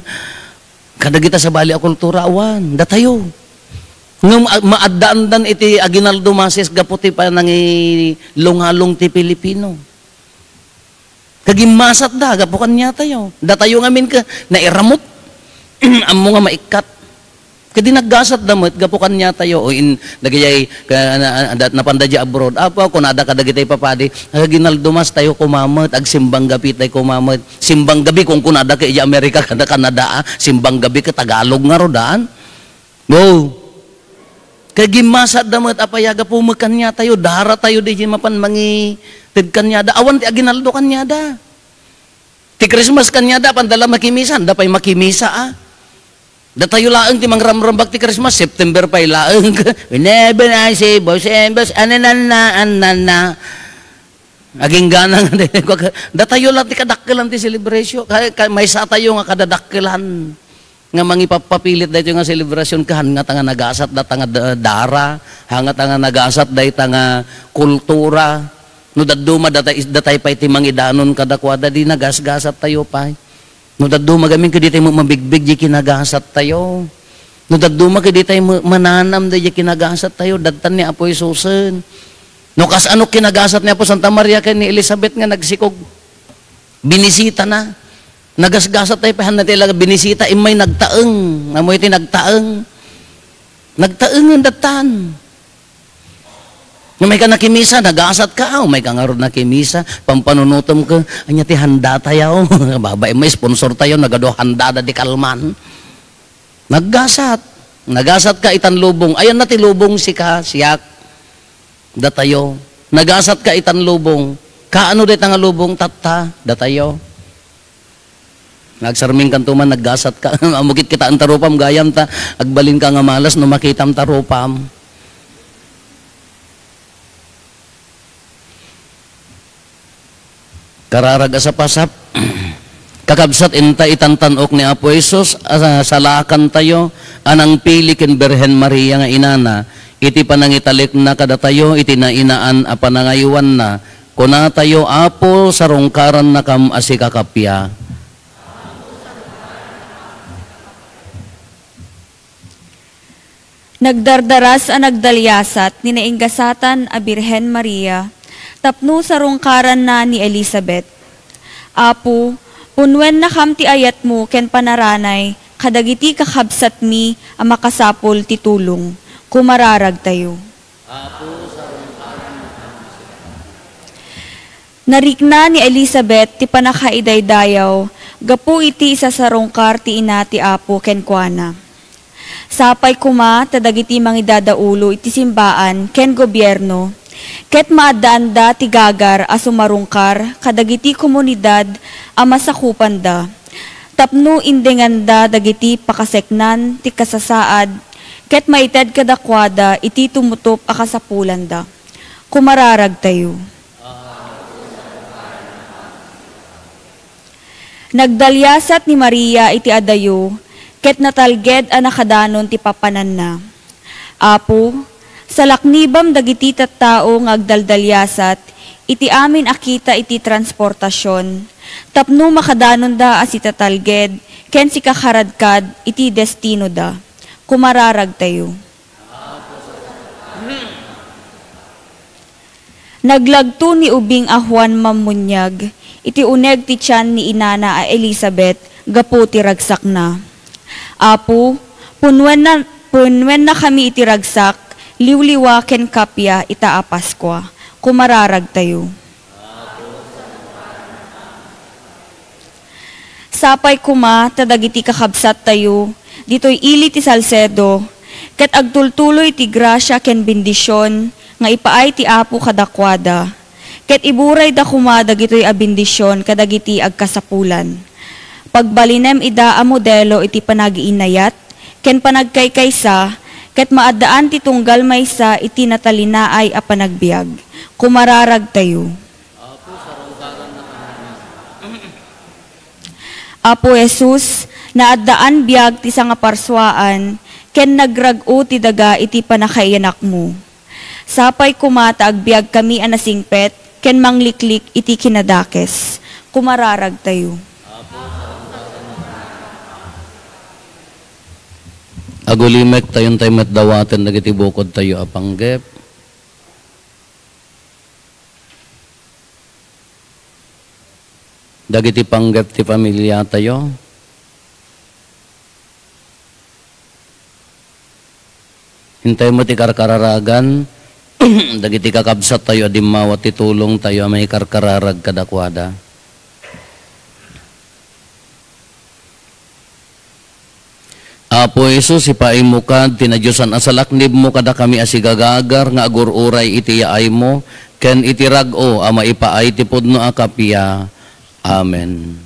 Kadagita sabali a kultura, awan, datayo. Ngem a-, maaddaandan iti aginaldo masis gapu ti panangilungalong ti Pilipino. Kagimmasatda gapu kaniatayo. Datayo ngamin ka nairamut. Ammo nga maikkat. Kadi naggasatda met gapu kaniatayo. O in, dagayay, ka, na, na, napanda di abroad. Apo, kunada kadagitay papadi, "Aginaldo mas tayo kumamet, agsimbang gabi tayo kumamet." Simbang gabi kung kunada ka ija Amerika, kada Canada, ah. Simbang gabi ka Tagalog nga rodan. Go. Kay gimmasatda met a payagapu met kaniatayo, daratayo di mapan mangited kaniada. Awan ti aginaldo kaniada. Ti Christmas kaniada, pandala makimisa, da pay makimisa, ah. Datayo laeng ti mangramrambak ti Christmas, September pay laeng. Whenever I say, boys and boys, ananana, anana. Aginggana nga daytoy, datayo la ti kadakkelan ti celebration. Kay, kay, maysatayo nga kadadakkelan nga mangipappapilit daytoy nga celebration, haan nga ta nga nagasat data nga da-, dara, haan nga ta nga nagasat dayta nga kultura. No dadduma data, datay pay ti mangidanon kadakuada, di nagasgasat tayo pay. No dadduma gamin, kadi tayo mabigbig di kinagasat tayo. No dadduma, kadi tayo ma-, mananam di kinagasat tayo. Dadtan ni Apo Jesusen. No kasano kinagasat ni Apo Santa Maria ken ni Elizabeth nga nagsikog? Binisita na. Nagasgasat tayo, pahan na tayo laga binisita, immay nagtaeng. Amo iti nagtaeng. Nagtaengen dattan. Umay ka nakimisa, nagasat ka, ah, umay ka ngarud nakimisa, pampanunutom ka, anya ti handa tayo, babae mo, sponsor tayo, nagado handa da di kalman. Naggasat. Nagasat ka itan lubong. Ayan na ti lubong sika, siak. Datayo. Nagasat ka itan lubong. Kaano dayta nga lubong, tatta? Datayo. Nagsarming kanto man, naggasat ka. Ammo ket kitaen ta rupam gayam ta, agbalin ka nga malas no makitam ta rupam. Kararag a sapasap, kakabsat, inta itan tan-ok ni Apo Jesus a salakantayo a nangpili ken Birhen Maria nga inana iti panangitalikna kadatayo iti nainaan a panangaywanna. Kunatayo, "Apo, sarungkarannakam a sika kappia." Nagdardaras a nagdaliasat ni nainggasatan a Birhen Maria tapno sarungkaranna ni Elizabeth. Apo, punnuennakam ti ayatmo ken panaranay kadagiti kakabsatmi a makasapul ti tulong. Kumararagtayo. Narikna ni Elizabeth ti pannakaidaydayaw Gapu iti isasarungkar ti ina ti Apo kenkuana. Sapay koma ta dagiti mangidadaulo iti simbaan ken gobierno, ket maaddaanda ti gagar a sumarungkar kadagiti komunidad a masakupanda, tapno indenganda dagiti pakaseknan ti kasasaad ket maited kadakuada iti tumutop a kasapulanda. Kumararagtayo. Nagdaliasat ni Maria iti adayo, ket natalged a nakadanon ti papananna. Apo, salaknibam dagiti tattao nga agdaldaliasat iti amin a kita iti transportasion, tapno makadanonda a sitatalged ken sikakaradkad iti destinoda. Kumararagtayo. Naglagto ni ubing a Juan Mammuniag iti uneg ti tian ni inana a Elizabeth gapu ti ragsakna. Apo, punwenna, punwennakami iti ragsak, liwliwa ken kappia ita a Paskua. Kumararagtayo. Sapay koma ta dagiti kakabsattayo ditoy ili ti Salcedo ket agtultuloy ti grasia ken bendision nga ipaay ti Apo kadakuada, ket iburayda koma dagitoy a bendision kadagiti agkasapulan. Pagbalinem ida a modelo iti panagiinayat ken panagkaykaysa, ket maaddaan ti tunggal maysa iti natalinaay a panagbiag. Kumararagtayo. Apo Jesus, naaddaan biag ti sangaparsuaan ken nagrag-o ti daga iti pannakaiyanakmo. Sapay koma ta agbiagkami a nasingpet ken mangliklik iti kinadakes. Kumararagtayo. Agulimek ta intay met dawaten dagiti bukodtayo a panggep. Dagiti panggep ti familiatayo. Intay met ikarkararagan dagiti kakabsattayo a dimmawa ti tulongtayo a mangikarkararag kadakuada. Apo Jesus, ipaaymo kad ti nadiosan a salaknibmo kadakami a sigagagar nga agur-uray iti yaaymo ken iti rag-o a maipaay ti pudno a kappia. Amen.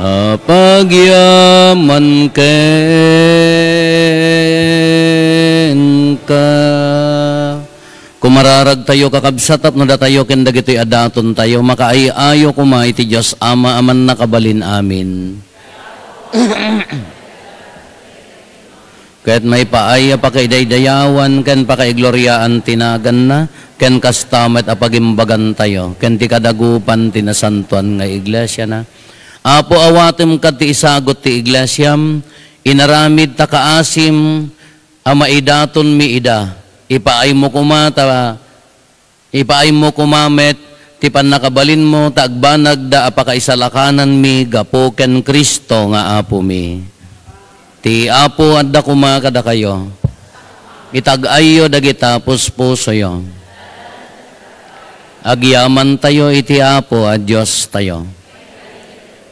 Apagyaman kenka. Kumararagtayo, kakabsat, tapno datayo ken dagitoy a datontayo, makaay-ayo koma iti Dios Ama a mannakabalin amin. Ket maipaay a pakaidaydayawan ken pakaigloriaan ti naganna, ken kasta met a pagimbagantayo ken ti kadagupan ti nasantoan nga iglesiana. Apo, awatem kad ti isagut ti iglesiam, inaramid ta kaasim a maidatonmi ida. Ipaaymo koma ta Ipaaymo koma met ti pannakabalinmo ta agbanagda a pakaisalakananmi gapu ken Cristo nga Apomi. Ti Apo adda koma kadakayo. Itag-ayyo dagita puspusoyo. Agyamantayo iti Apo a Diostayo.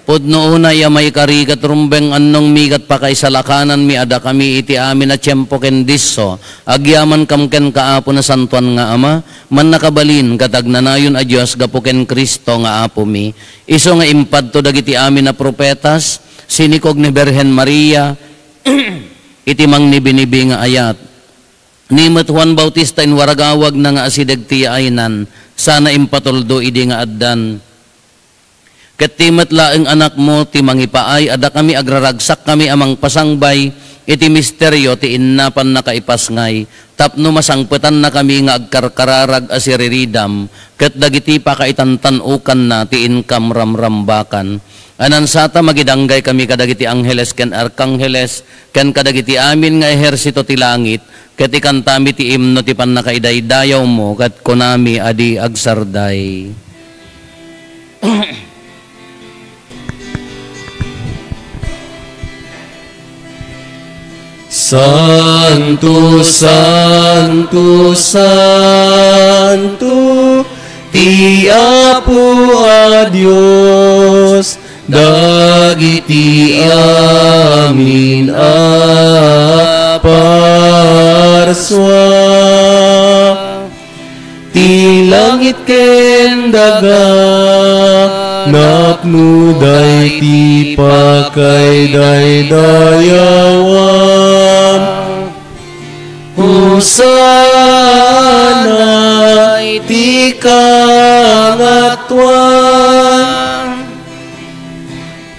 Pudno unay a maikari ket rumbeng annongmi ket pakaisalakananmi a dakami iti amin a tiempo ken disso, agyamankam kenka, Apo, Nasantoan nga Ama, mannakabalin ket agnanayon a Dios gapu ken Cristo nga Apomi, isu nga impadto dagiti amin a profetas, sinikog ni Birhen Maria iti mangnibinibing nga ayat. Ni met Juan Bautista inwaragawagna nga asideg ti yaaynan, sana impatuldo idi nga addan. Ket ti met laeng Anakmo ti mangipaay a dakami agraragsakkami a mangpasangbay iti misterio ti innapannaka ipasngay, tapno masangpetannakami nga agkarkararag a siriridam ket dagiti pakaitantan-okanna ti inkam ramrambakan. Anansata, magidanggaykami kadagiti angheles ken arkangheles ken kadagiti amin nga ehersito ti langit, ket ikantami ti imno ti pannakaidaydayawmo, ket kunami a di agsarday. Santo, santo, santo, ti Apo a Dios, dagiti amin a parsua. Ti langit ken daga, napnoda iti pakaidaydayawan. Hosanna iti kangatoan.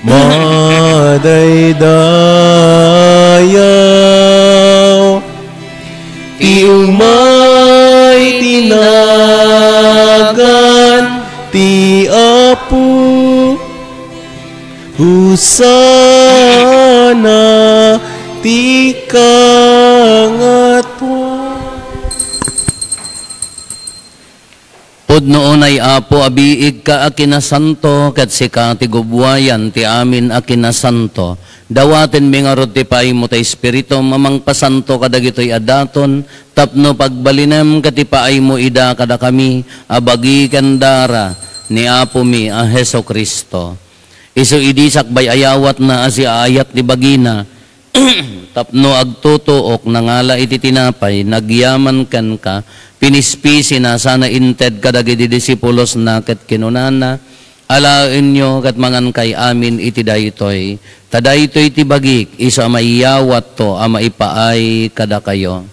Madaydayaw ti umay ti nagan ti Apo. Hosanna ti kangatoan. Pudno unay, Apo, a biigka a kinasanto, ket sika ti gubbuayan ti amin a kinasanto. Dawatenmi ngarud ti paaymo ti Espiritum a mangpasanto kadagitoy a daton, tapno pagbalinem ket ipaaymo ida kadakami a bagi ken dara ni Apomi a Jesu-Cristo. Isu idi sakbay ayawatna a siaayat ti bagina, tapno agtutuok, nangala iti tinapay, nagyaman kenka, pinispisina sana inted kadagiti disipulosna ket kinunana, "Alaenyo ket mangankay amin iti daytoy, ta daytoy ti bagik, isu a maiyawatto a maipaay kadakayo."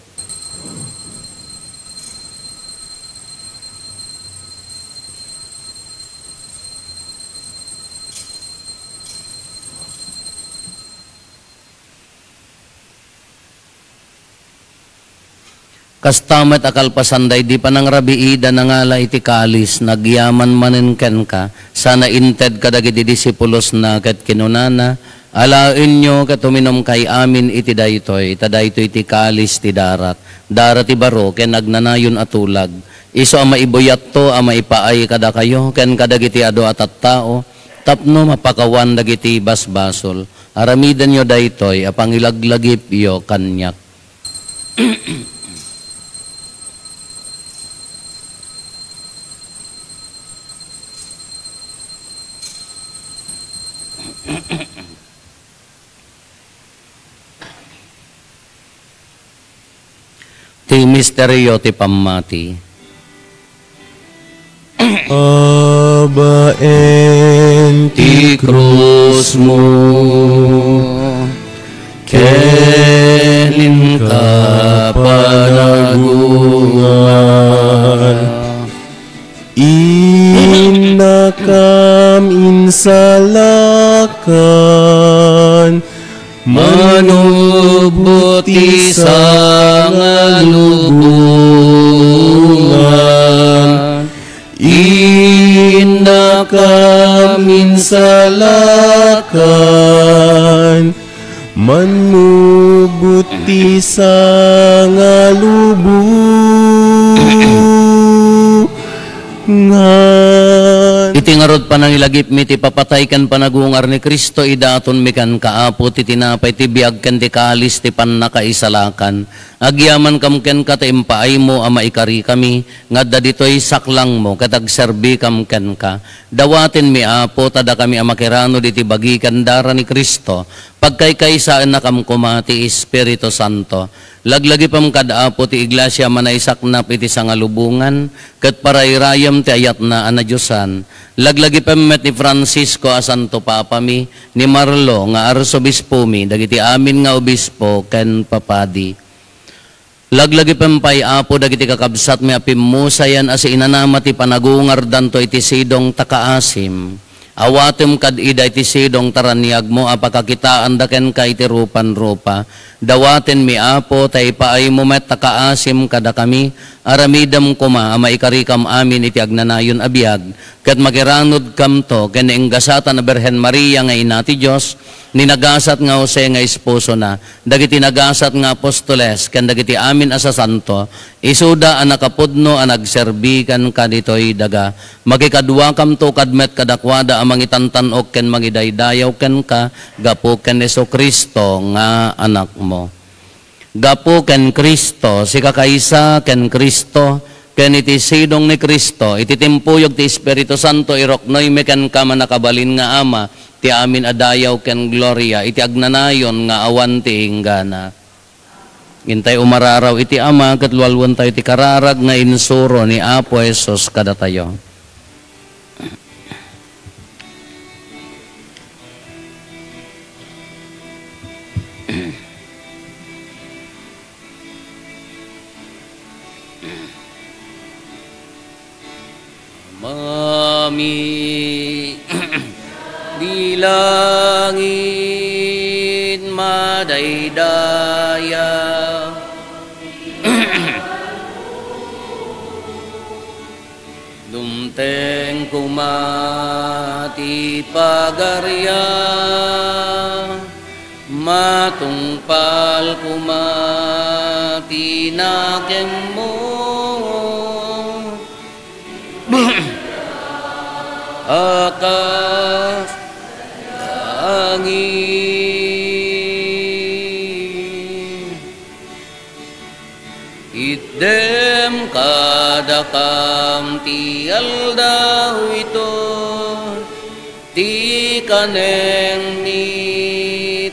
Kasta met a kalpasan daydi panangrabiida, nangala iti kalis, nagyaman manen kenka, sana inted kadagiti disipulosna ket kinunana, "Alaenyo ket uminumkay amin iti daytoy, ta daytoy ti kalis ti darak, dara ti baro ken agnanayon a tulag, isu a maibuyatto a maipaay kadakayo ken kadagiti adu a tattao, tapno mapakawan dagiti basbasol. Aramidenyo daytoy a pangilaglagipyo kaniak." Ti misterio ti pammati. Babaen ti krus Diosmo, ken inka panagungar. Innakam insalakan, manubot ti sangalubongan. Innakam insalakan, manubot ti sangalubongan. Iti ngarud, panangilagipmi ti papatay ken panagungar ni Cristo, idatonmi kenka, Apo, ti tinapay ti biag ken ti kalis ti pannakaisalakan. Agyamankam kenka ta impaaymo a maikarikami nga adda ditoy saklangmo ket agserbikam kenka. Dawatenmi, Apo, ta dakami a makiranod iti bagi ken dara ni Cristo, pagkaykaysaennakam koma ti Espiritu Santo. Laglagipem kad Apo ti Iglesia a manaisaknap iti sangalubongan, ket parayrayem ti ayatna a nadiosan. Laglagipem met ni Francisco a Santo Papami, ni Marlo nga Arsobispomi, dagiti amin nga obispo ken papadi. Laglagipem pay, Apo, dagiti kakabsatmi a pimmusayan a siinanama ti panagungardanto iti sidong ta kaasim. Awatem kad ida iti sidong ta raniagmo a pakakitaanda kenka iti rupan-rupa. Dawatenmi, Apo, ta ipaaymo met ta kaasim kadakami. Aramidem koma a maikarikam amin iti agnanayon a biag, ket makiranudkamto ken ni enggasatan a Birhen Maria nga Ina ti Dios, ni nagasat nga Jose nga esposona, dagiti nagasat nga apostoles, ken dagiti amin a sasanto, isuda a nakapudno a nagserbi kenka ditoy daga. Makikaduakamto kad met kadakuada a mangitantan-ok ken mangidaydayaw kenka gapu ken Jesu-Cristo nga Anakmo. Gapu ken Cristo, sikakaysa ken Cristo, ken iti sidong ni Cristo, iti timpuyog ti Espiritu Santo, iruknoymi kenka, mannakabalin nga Ama, ti amin a dayaw ken gloria iti agnanayon nga awan ti inggana. Intay umararaw iti Ama, ket lualuentayo ti kararag nga insuro ni Apo Jesus kadatayo. Mami di langit, madaydaya. Dumteng koma ti pagariam, matungpal koma ti nakemmo. Akas langit. Itdem kadakam ti aldaw ito, ti kanenmi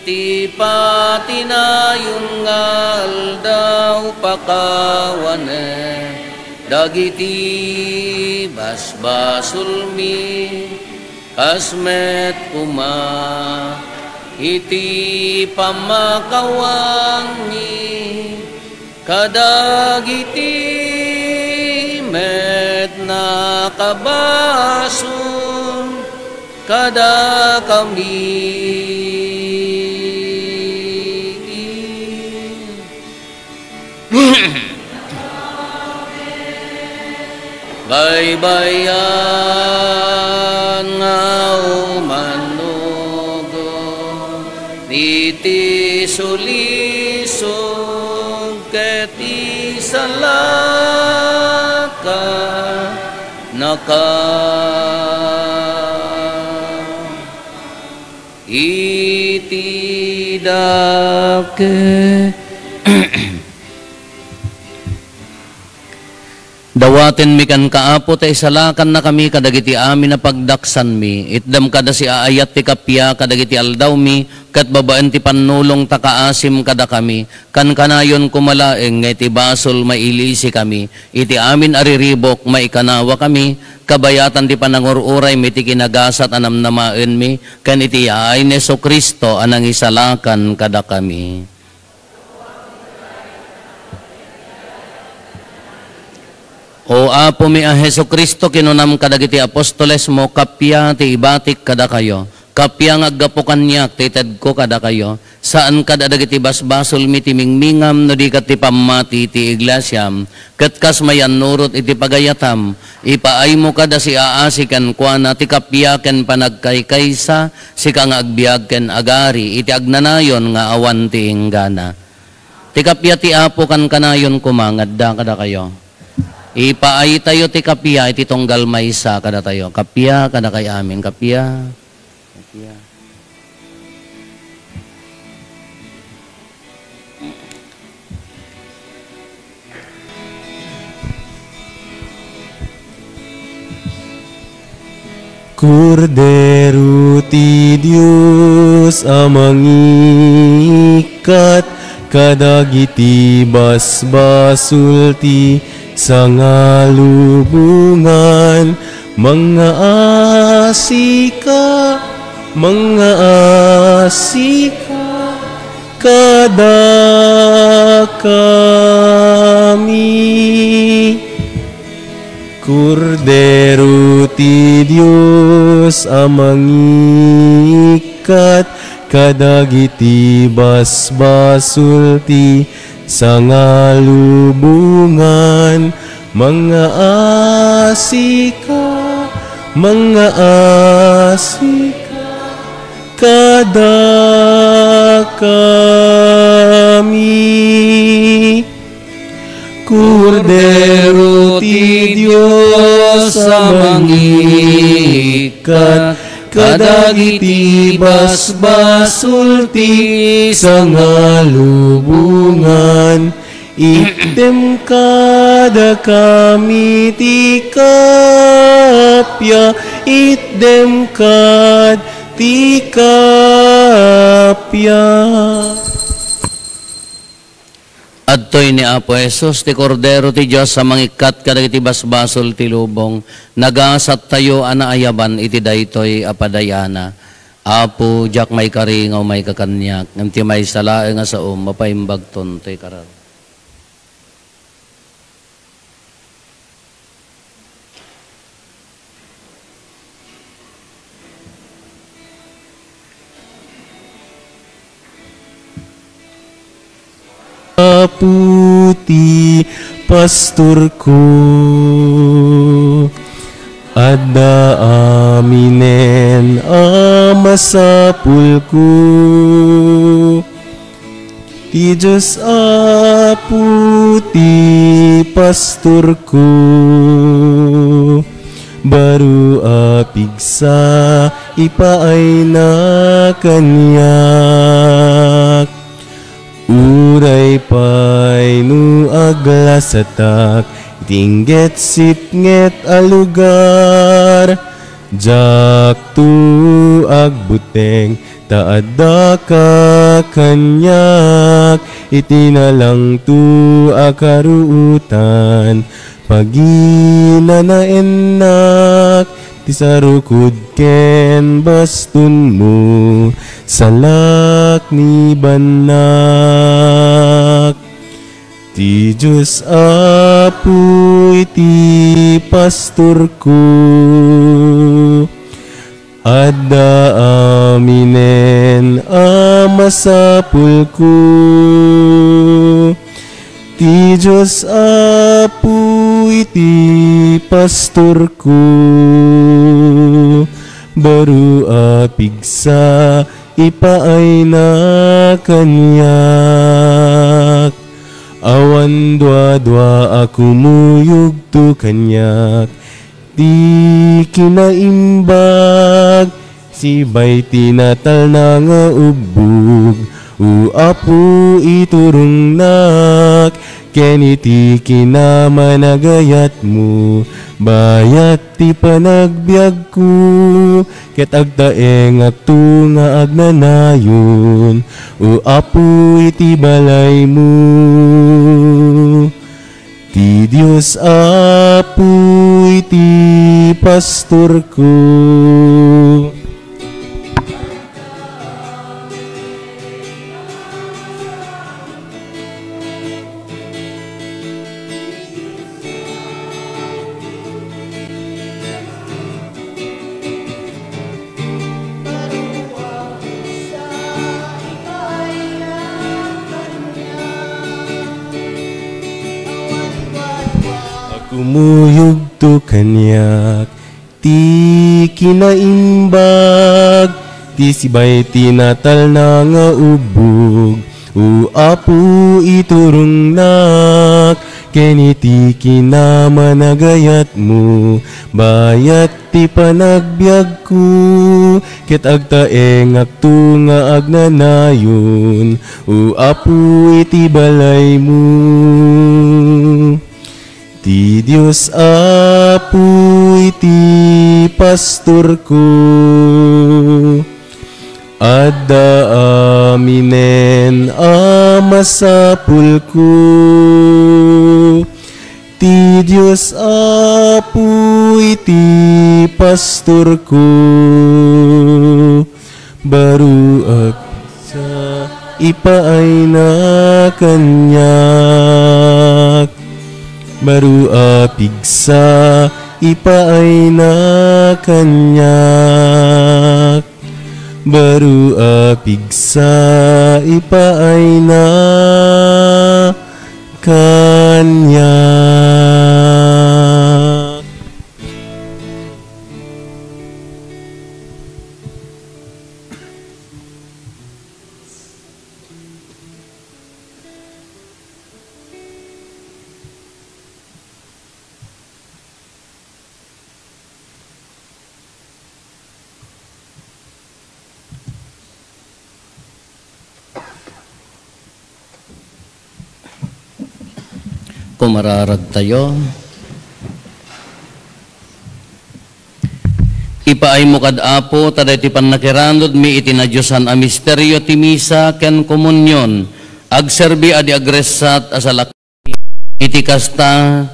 ti patinayon nga aldaw. Pakawanem dagiti basbasolmi, kas met koma iti pammakawanmi kadagiti met nakabasol kadakami. Baybay-an nga umannugot iti sulisog ket isalakanaka iti dake. Dawatenmi kenka, Apo, ta isalakannakami kadagiti amin a pagdaksanmi. Itdem kada siaayat ti kappia kadagiti aldawmi, ket babaen ti pannulongta, kaasim kadakami. Kankanayon koma laeng nga iti basol, mailisikami. Iti amin a riribuk, maikanawakami, kabayatan ti panangur-uraymi iti kinagasat a namnamaenmi, ken iti yaay ni Jesu-Cristo a nangisalakan kadakami. O Apomi a Jesu-Cristo, kinunam kadagiti apostolesmo, "Kappia ti ibatik kadakayo. Kappia nga aggapu kaniak ti itedko kadakayo." Saan kada dagiti basbasolmi ti mingmingam no di ket ti pammati ti iglesiam, ket kas mayannurot iti pagayatam, ipaaymo kada siaasi kenkuana ti kappia ken panagkaykaysa, sika nga agbiag ken agari iti agnanayon nga awan ti inggana. Ti kappia ti Apo kankanayon koma nga adda kadakayo. Ipaaytayo ti kappia iti tunggal maysa kadatayo. Kappia kadakay amin. Kappia. Kappia. Kordero ti Dios a mangikkat kadagiti basbasol ti sangalubongan, mangngaasika, mangngaasika kadakami. Kordero ti Dios a mangikkat kadagiti basbasol ti sangalubongan, mangngaasika, mangngaasika kadakami. Kordero ti Dios a mangikkat kadagiti basbasol ti sangalubongan, itdem kadakami ti kappia, itdem kad ti kappia. Adtoy ni Apo Jesus, ti Kordero ti Dios a mangikkat kadagiti basbasol ti lubong. Nagasattayo a naayaban iti daytoy a padayana. Apo, diak maikari nga umayka kaniak, ngem ti maysa laeng a saom, mapaimbagton toy karar. Apo ti pastorko, adda aminen a masapulko. Ti Dios Apo ti pastorko, baro a pigsa ipaayna kaniak. Uray pay no aglasatak iti inggit sipnget a lugar, diakto agbuteng ta addaka kaniak iti nalangto a karuotan. Paginanaennak ti sarukod ken bastonmo, salak ni bannak. Ti Dios Apo iti pastorko, adda aminen a masapulko. Ti Dios Apo iti pastorko, baro a pigsa ipaayna kaniak. Awan duadua a kumuyogto kaniak. Ti kinaimbag, sibay ti natalna nga ubbog, O Apo, iturongnak ken iti kinamanagayatmo, bayat ti panagbiagko, ket agtaengakto nga agnanayon, O Apo, iti balaymo. Ti Dios Apo iti pastorko. Kumuyogto kaniak ti kinaimbag, ti sibay ti natalna nga ubbog. O Apo, iturongnak ken iti kinamanagayatmo, bayat ti panagbiagko, ket agtaengakto nga agnanayon, O Apo, iti balaymo. Ti Dios Apo iti pastorko, adda aminen a masapulko. Ti Dios Apo iti pastorko, baro a pigsa ipaayna kaniak. Baro a pigsa ipaayna kaniak. Baro a pigsa ipaayna kaniak. Kumararadtayo. Ipaaymo kad Apo, ta daytoy pannakiranudmi iti nadiosan a misterio ti misa ken komunion, agserbi a di agressat a salak-, iti kasta,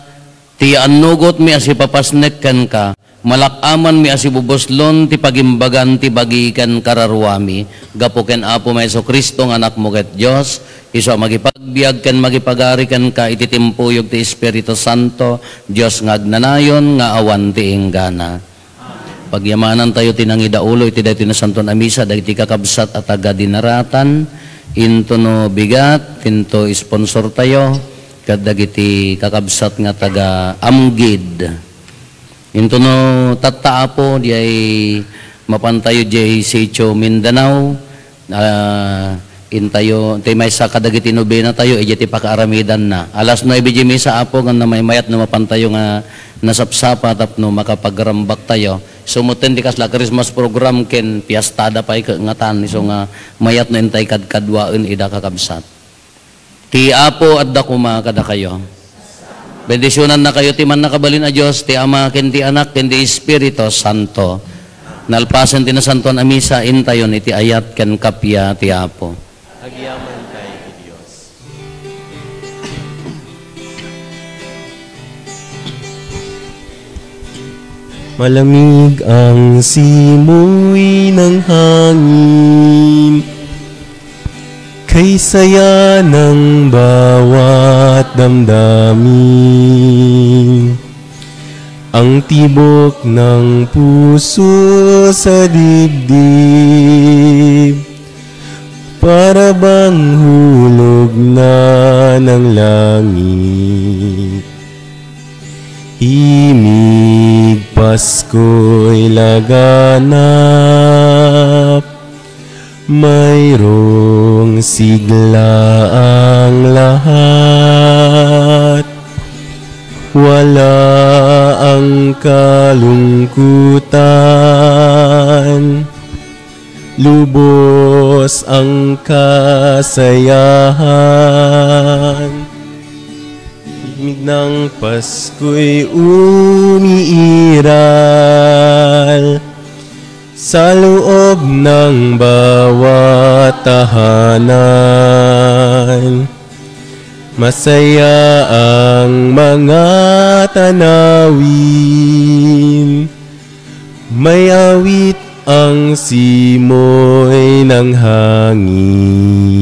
ti annugotmi a sipapasnek kenka, malak-amanmi a sibubuslon ti pagimbagan ti bagi ken kararuami, gapu ken Apomi a Jesu-Cristo nga Anakmo ket Dios, isu a mangipagbiag ken mangipagari kenka iti timpuyog ti Espiritu Santo, Dios nga agnanayon nga awan ti inggana. Pagyamanantayo ti nangidaulo iti daytoy nasantoan a misa dagiti kakabsat a taga Dinaratan, intono bigat, intono sponsortayo, ket dagiti kakabsat nga taga Amgid. Intono tatta, Apo, diay mapantayo diay Sitio Mindanao, ah, intayo, intay maysa kadagiti nobenatayo, idiay ti pakaaramidanna. Alas nuebe diay misa, Apo, ngem namaymayat no mapantayo nga nasapsapa tapno makapagrambaktayo. Sumutten ti kasla Christmas program ken piestada pay ket ngatan, isu nga mayat no intay kadkaduaen ida, kakabsat. Ti Apo adda koma kadakayo. Bendisionannakayo ti Mannakabalin a Dios, ti Ama, ken ti Anak, ken ti Espiritu Santo. Nalpasen ti nasantoan a misa, intayon iti ayat ken kappia ti Apo. Agyamankay ti Dios. Malamig ang simoy ng hangin, kay saya ng bawat damdamin. Ang tibok ng puso sa dibdib, para bang hulog na ng langit. Himig Pasko'y laganap, mayroong sigla ang lahat. Wala ang kalungkutan, lubos ang kasayahan. Ng Pasko'y umiiral sa loob ng bawat tahanan. Masaya ang mga tanawin, may awit ang simoy ng hangin.